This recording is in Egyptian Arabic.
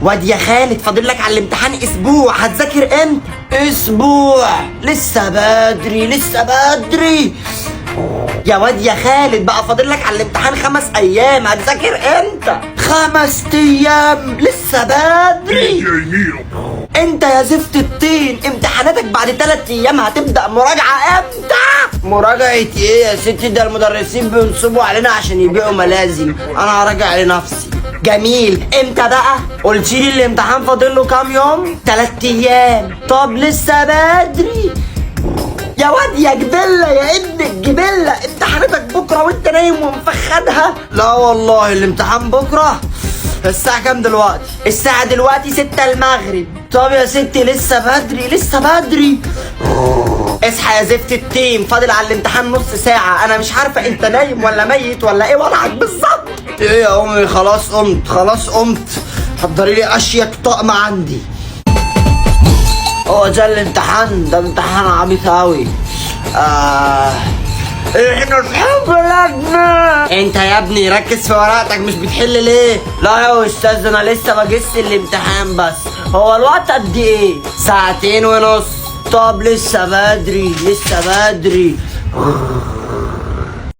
واد يا خالد، فاضل لك على الامتحان اسبوع، هتذاكر امتى؟ اسبوع؟ لسه بدري لسه بدري. يا واد يا خالد، بقى فاضل لك على الامتحان 5 ايام، هتذاكر امتى؟ 5 ايام؟ لسه بدري. انت يا زفت الطين، امتحاناتك بعد 3 ايام، هتبدأ مراجعة امتى؟ مراجعة ايه يا ستي؟ ده المدرسين بينصبوا علينا عشان يبيعوا ملازم، انا هراجع لنفسي. جميل، امتى بقى؟ قلتيلي الامتحان فاضل له كام يوم؟ 3 ايام. طب لسه بدري. يا واد يا جبلة، يا ابن الجبلة، امتحاناتك بكرة وانت نايم ومفخدها. لا والله، الامتحان بكرة؟ الساعة كام دلوقتي؟ الساعة دلوقتي 6 المغرب. طب يا ستي لسه بدري لسه بدري. اصحى يا زفت التيم، فاضل على الامتحان نص ساعة. انا مش عارفة انت نايم ولا ميت ولا ايه وضعك بالظبط. ايه يا امي؟ خلاص قمت، خلاص قمت. حضري لي اشيك طقم عندي. هو ده الامتحان؟ ده امتحان عبيط قوي. احنا اصحاب بلدنا. انت يا ابني ركز في ورقتك، مش بتحل ليه؟ لا يا استاذ، انا لسه بجس الامتحان بس. هو الوقت قد ايه؟ ساعتين ونص. طب لسه بدري لسه بدري.